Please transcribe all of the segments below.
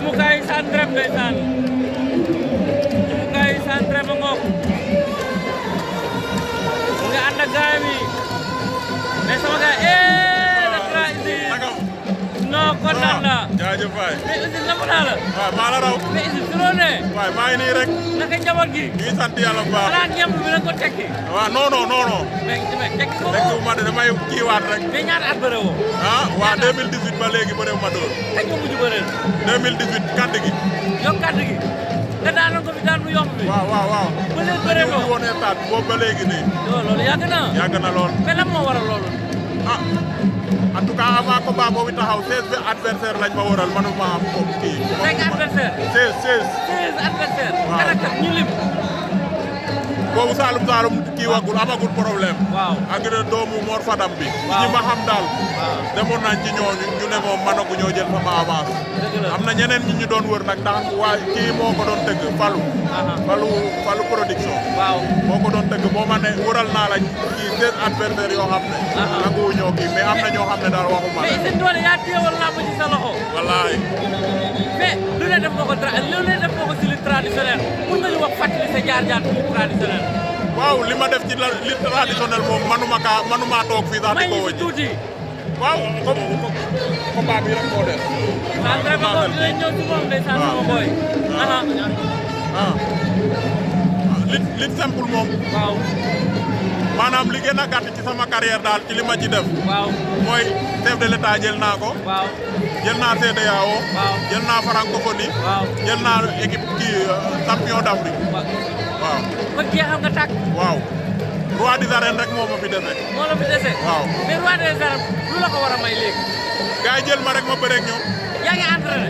Jumukaay Sandrem ndeysaan Jumukaay Sandrem a ngoog mu ngi ànd ak gaay bi mais sama gaay la tra indi non kontaan naa jaajëf waay mais aussi namm naa la waaw maa la raw mais aussi su loo ne waay maa ngi nii rek naka njaboot gi ñu ngi sant yàlla bu baax xanaa ñam bi na ko tekki waaw non mais tekki ko tekki ma de damay kiiwaat rek mais ñaata at bëre woo ah waa 2018 ba léegi bëreewu ma dóor kañ nga mujj bëreel 2018 kàdd gi yow kàddu gi te daanoon ko fi daan mu yomb bi waaw ba léegi bëree ñu woon état bi boobu ba léegi nii loolu yàgg na lool mais lan moo waral loolu ah en tout cas avant combat boobu taxaw 16 adversaire lañ ma waral manuma am ko kii 5 adversaire 16 adversaire karakter ñu lim boobu Saalum kii wagul amagul problème waaw ak doomu Mor Fadam bi waaw ñi ma xam daal demoon nañ ci ñooñu ñu ne moom mënagu ñoo jël sama avance am na ñeneen ñi ñu doon wër nag ndax waa kii moo ko doon tëgg Falu production waaw moo ko doon tëgg boo ma ne wëral naa la kii 16 adversaires yoo xam ne nanguwu ñoo kii mais am na ñoo xam ne daal waxuma mais seen doole yaa téewal làmb ci sa loxo wallaay mais lu ne def nga ko si li traditionnel pour nga ñu wax fàttali sa jaar-jaar ci li traditionnel waaw li ma def ci li traditionnel moom manuma toog fii sax di ko wëññi tuuti waaw comme combat bi rek moo def waaw vraiment dinañ ñëw ci moom ndeysaan sama boy lit simple moom waaw maanaam li gën a gàtt ci sama carrière daal ci li ma ci def waaw mooy chef de l'état jël naa ko waaw jël naa CEDEAO waaw jël naa francophonie waaw jël naa équipe kii champion d'Afrique waaw kon jeexal nga tàkk waaw roi des arènes rek moo ma fi dese moo la fi dese waaw mais roi des arènes lu la ko war a may léegi gars yi jël ma rek ma bëreeg ñoom yaa ngi entraîné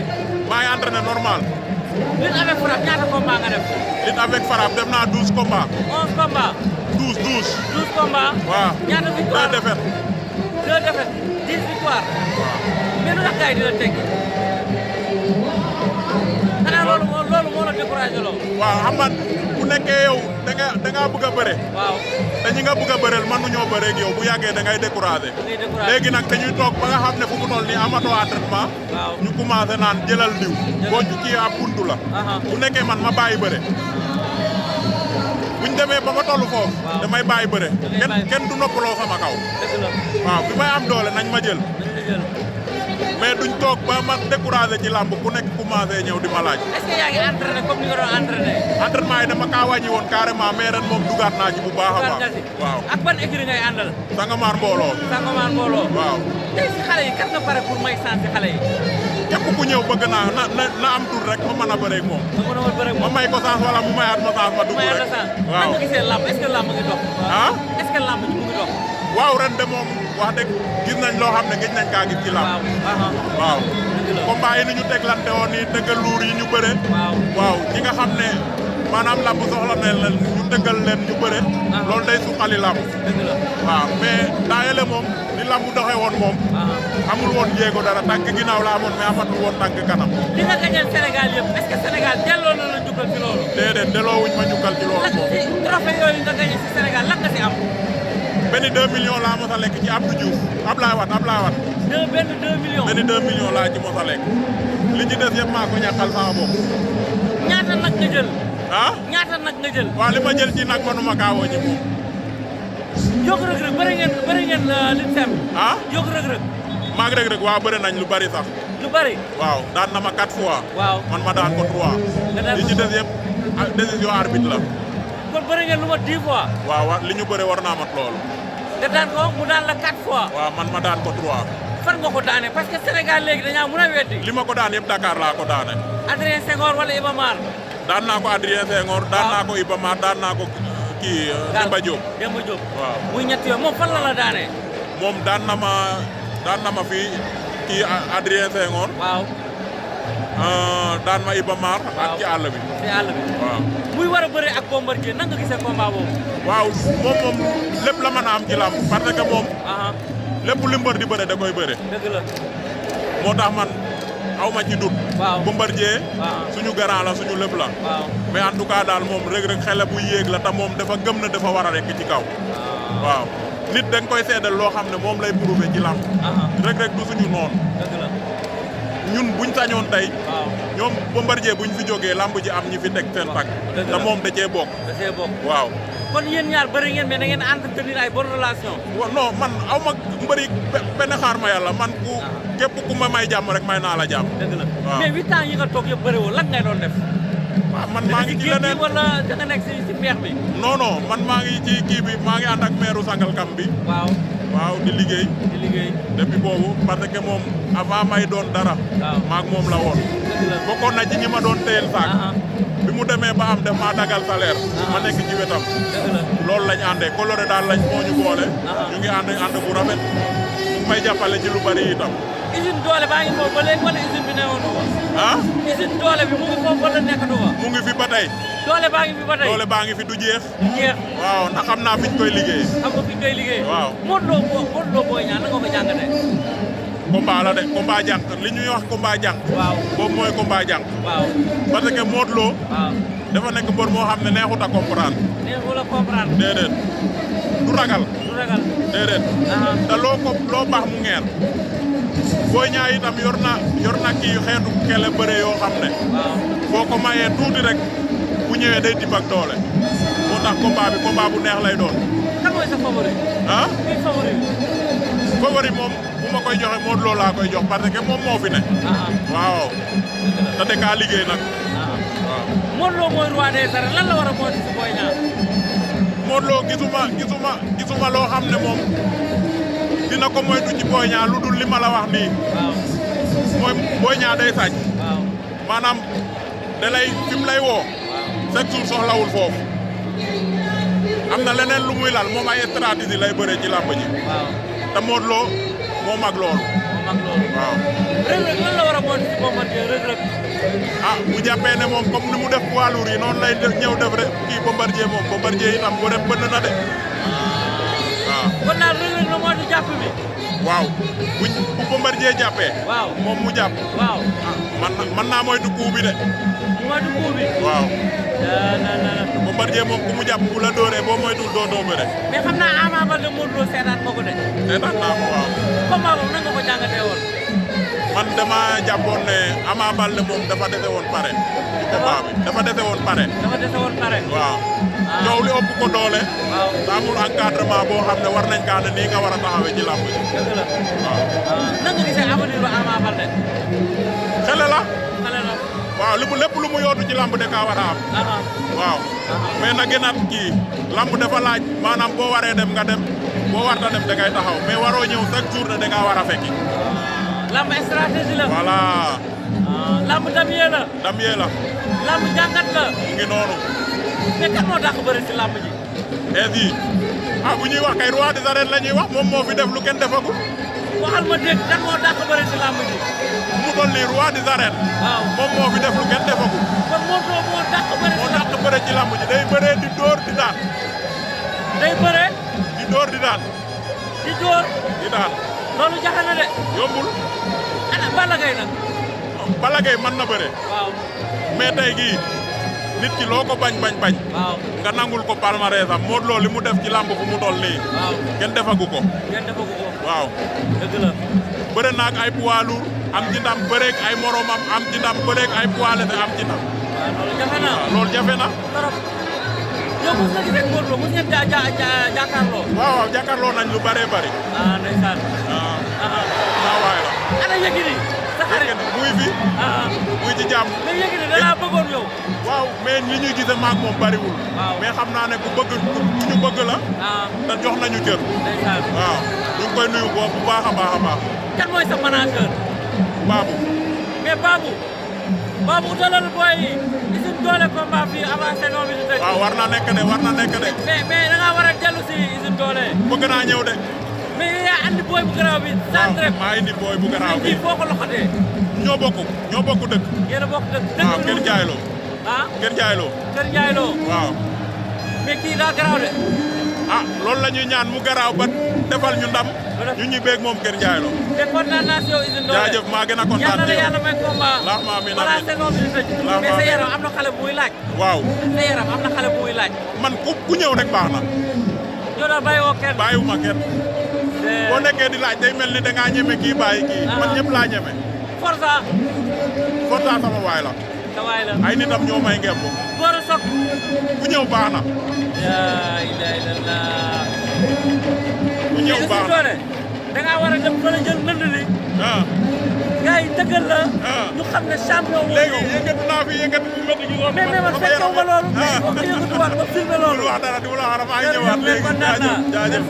maa ngi entraîné normal lutte avec frappe ñaata combat nga def lutte avec frappe def naa 12 combats 11 combats 12 combats waaw ñaata victoire 2 défaites 2 défaites 10 victoire waaw mais lu tax gars yi di la teggi xanaa loolu moo la découragé loo waaw xam nga bu nekkee yow da nga bëgg a bëre waaw te ñi nga bëgg a bëreel mënuñoo bëree ak yow bu yàggee da ngay découragé léegi nag dañuy toog ba nga xam ne fu mu toll nii amatoo entraînement ñu commencé naan jëlal diw boo ci kii ab buntu la bu nekkee man ma bàyyi bëre buñ demee ba ma toll foofu damay bàyyi bëre kenn du noppaloo sama kaw waaw bi may am doole nañ ma jël mais duñ toog ba ma découragé ci làmb ku nekk commencé ñëw di ma laaj. est-ce que yaa ngi entraîné comme ni nga doon entraîné. entraînement yi dama kaa wàññi woon carrément mais ren moom dugaat naa ci bu baax a baax. waaw ak ban écurie ngay àndal. Sangomar Mbooloo. Sangomar Mbooloo. waaw. tey si xale yi kat nga pare pour may sant si xale yi. képp ku ñëw bëgg naa na am tur rek ma mën a bëreeg moom. ma may ko chance wala mu mayaat ma chance ma dugg rek. waaw nan nga gisee làmb est-ce que làmb ngi dox. ah est-ce que làmb ji mu ngi dox. waaw ren de moom wax dëgg gis nañ loo xam ne gëj nañ kaa gis ci làmb. waaw combat yi ni ñu teglante woon nii dëggal luur yi ñu bëre. waaw ñi nga xam ne maanaam làmb soxla na leen ñu dëggal leen ñu bëre. loolu day suqali làmb. waaw mais daayele moom ni làmb doxee woon moom. amul woon jéego dara tànk ginnaaw la amoon mais amatul woon tànk kanam. li nga gañeel Sénégal yëpp est-ce que Sénégal delloo na la njukkal ci loolu. déedéet delloo wuñ ma njukkal ci loolu moom. trophée yooyu nga gañe ci Sénégal lan nga ci am. benn 2 millions laa mos a lekk ci Abdou Diouf Ablaye Wade. benn 2 millions. benn 2 millions laa ci mos a lekk. li ci des yëpp maa ko ñàkkal sama bopp. ñaata nag nga jël. ah ñaata nag nga jël. waaw li ma jël ci nag manuma kaawoo ci moom. yokk rëg-rëg bëri ngeen li sem. ah yokk rëg-rëg. maag rëg-rëg waaw bëri nañ lu bari sax. lu bari. waaw daan na ma 4 fois. waaw man ma daan ko 3. li ci des yëpp décision arbitre la. kon bëri ngeen lu ma 10 fois. waaw li ñu bëri war naa mat loolu. nga daan ko mu daan la 4 fois. waaw man ma daan ko 3. fan nga ko daane parce que Sénégal léegi dañaa mën a weddi. li ma ko daan yëpp Dakar laa ko daane. Adrien Senghor wala Iba Mar. daan naa ko Adrien Senghor. daan naa ko Iba Mar daan naa ko kii Demba Diop. Demba Diop waaw muy ñett yooyu moom fan la daanee. moom daan na ma fii kii Adrien Senghor. waaw. daan ma Iba Mar. ak ci àll bi. ci àll bi waaw. muy war a bëre ak Bombardier nan nga gisee combat boobu. waaw moom lépp la mën a am ci làmb parce que moom. lépp li mbër di bëre da koy bëre. dëgg la. moo tax man aw ma ci dut. waaw Bombardier. suñu garant la suñu lépp la. waaw mais en tout cas daal moom rëg-rëg xele bu yéeg la te moom dafa gëm na dafa war a rekk ci kaw. waaw nit da nga koy seedal loo xam ne moom lay prouver ci làmb. rëg-rëg du suñu noonu. dëgg la. ñun buñ sañoon tey. waaw ñoom Bombardier buñ fi jógee lamb ji am ñi fi teg seen tànk. te moom da cee bokk. da cee bokk waaw. kon yéen ñaar bëri ngeen mais da ngeen entretenir ay bonne relation. non man aw ma mbëri benn xaar ma yàlla man ku képp ku ma may jàmm rek may naa la jàmm. dëgg la waaw mais 8 ans yi nga toog yëpp bëriwul lan ngay doon def. waaw man maa ngi ci leneen wala da nga nekk si peex bi. non man maa ngi ci kii bi maa ngi ànd ak maire Sangalkam bi. waaw di liggéey. depuis boobu parce que moom avant may doon dara. maak moom la woon. bokkoon na ci ñi ma doon téyel saak. bi mu demee ba am def maa dagal salaire. ma nekk ci wetam. loolu lañ àndee coloré daal lañ moo ñu boole. ñu ngi ànd bu rafet. mu may jàppale ci lu bari itam. usine doole baa ngi foofu ba léegi wala usine bi newoon na ko. usine doole bi mu ngi foofu wala nekkatu ko. mu ngi fi ba tey. doole baa ngi fi ba tey. doole baa ngi fi du jeex. du jeex. waaw ndax xam naa fi ñu koy liggéey. xam nga fi ñu koy liggéey. waaw Modou Lo Boy Niang na nga ko jàngatee. combat la de combat jànq li ñuy wax combat jànq. waaw boobu mooy combat jànq. waaw parce que Modou Lo. waaw dafa nekk mbër moo xam ne neexut a comprendre. neexut a comprendre. déedéet du ragal. du ragal déedéet. te loo baax mu ngeer. Boy Niang itam yor na kii xeetu kele bëre yoo xam ne. waaw boo ko mayee tuuti rek bu ñëwee day tibb ak doole. moo tax combat bi combat bu neex lay doon. kan mooy sa favori. kuy favori. favori moom bu ma koy joxe Modou Lo laa koy jox parce que moom moo fi ne. waaw. te de kaa liggéey nag. waaw. Modou Lo mooy roi des arènes lan la war a moytu si Boy Niang. Modou Lo gisuma loo xam ne moom dina ko moytu ci Boy Niang lu dul li ma la wax nii. waaw. mooy Boy Niang day sàcc. waaw. maanaam da lay fi mu lay woo. chaque jour soxlawul foofu. am na leneen lu muy lal moom ay stratégie lay bëree ci làmb ji. waaw. te Modou Lo moo mag loolu. waaw. Reug Reug lan la war a moytu si Bombardier Reug Reug. bu jàppee ne moom comme ni mu def poids lourd yi noonu lay ñëw def rek kii Bombardier moom Bombardier itam bu dem bënn na de. waaw. kon daal Reug Reug na moytu jàpp bi. waaw bu Bombardier jàppee. waaw moom mu jàpp. waaw. man naa moytu coup bi de. moytu coup bi. waaw. Bombardier moom ku mu jàpp bu la dóoree boo moytuwul doo bëre. mais xam naa Ama Baldé Modou Lo seetaan ko de. seetaan naa ko waaw. combat boobu nan nga ko jàngatee woon. man dama jàppoon ne Ama Baldé moom dafa dese woon pare. ci combat bi dafa dese woon pare. dafa dese woon pare. waaw. coow li ëpp ko doole. waaw. amul encadrement boo xam ne war nañ kaa ne nii nga war a taxawee ci làmb ji. dëgg la. waaw. nan nga gisee avenir ba Ama Baldé. xele la. xale la. waaw lépp lu mu yootu ci làmb de kaa war a am. waaw. mais na gënaat kii làmb dafa laaj maanaam boo waree dem nga dem boo warta dem da ngay taxaw mais waroo ñëw chaque jour ne da ngaa war a fekki. lamb stratégie la. voilà. lamb damier la. damier la. lamb jàngat la. mu ngi noonu. mais kan moo dàq bëri si lamb ji. et bu ñuy wax kay roi des arènes la ñuy wax moom moo fi def lu kenn defagul. waxal ma dégg kan moo dàq bëri si lamb ji. mu toll nii roi des arènes. waaw moom moo fi def lu kenn defagul. kon Modou Lo moo dàq bëri si lamb ji. moo dàq bëri ci lamb ji day bëree di dóor di daan. day bëree. di dóor di daan. di dóor. di daan. loolu jafe na de. yombul. ana Balla Gaye nag. Balla Gaye mën na bëre. waaw. mais tey gii nit ki loo ko bañ. waaw. nga nangul ko palmarès am Modou Lo li mu def ci lamb fu mu toll nii. waaw. kenn defagu ko. waaw. dëgg la. bëre naag ay poids lourd am ci ndam bëreeg ay moromam am ci ndam bëreeg ay poids léger am ci ndam. waaw loolu jafe na. loolu jafe na. trop. yow mos nga gisee Modou Lo mos ngeen jàkkaarloo. waaw jàkkaarloo nañ lu bëree bëri. ndeysaan. saa waay la. ana Yékini sa xarit. muy fi. muy ci jàmm. mais Yékini da laa bëggoon yow. waaw mais li ñuy gisee maag moom bëriwul. waaw mais xam naa ne ku ñu bëgg la. te jox nañu cër. ndeysaan. waaw ñu ngi koy nuyu bu baax a baax. kan mooy sa manager. Babou. mais Babou utalal booy usine doole combat fii avant saison bi di tëj. waaw war na nekk de. mais da ngaa war a dellu si usine doole. bëgg naa ñëw de. mais yow yaa andi booy bu garaaw bi. sant rek maa indi booy bu garaaw bi. kii foo ko loxatee. ñoo bokk dëkk. yéen a bokk dëkk. waaw Kër Jaayloo. Kër Jaayloo. Kër Jaayloo. waaw. mais kii daa garaaw de. loolu la ñuy ñaan mu garaaw ba defal ñu ndam. ñu ñibbeeg moom Kër Jaayloo. mais kontaan naa si yow usine doole. jaajëf maa gën a kontaan ci yow yàlla may combat. balaa saison bi di tëj. mais sa yaram am na xale bu muy laaj. waaw. sa yaram am na xale bu muy laaj. man ku ñëw rek baax na. yow daal bàyyiwoo kenn. bàyyiwuma kenn. boo nekkee di laaj day mel ni da ngaa ñeme kii bàyyi kii. man ñëpp laa ñeme. Forza. Forza sama waay la. sa waay la. ay nitam ñoo may ngemb. Gora Sock. ku ñëw baax na. yaa ilaha illallah. ku ñëw baax na da ngaa war a dem fa la jël nënd li. gars yi tëggal la. ñu xam ne champion moo ñëw. léegi yëngatu naa fi yëngatu bu métti gi. mais man fekkoo nga loolu. mais boo ko yëngatuwaat ba filmé loolu. wax dara di la wax dafa ay ñëwaat léegi jaajëf jaajëf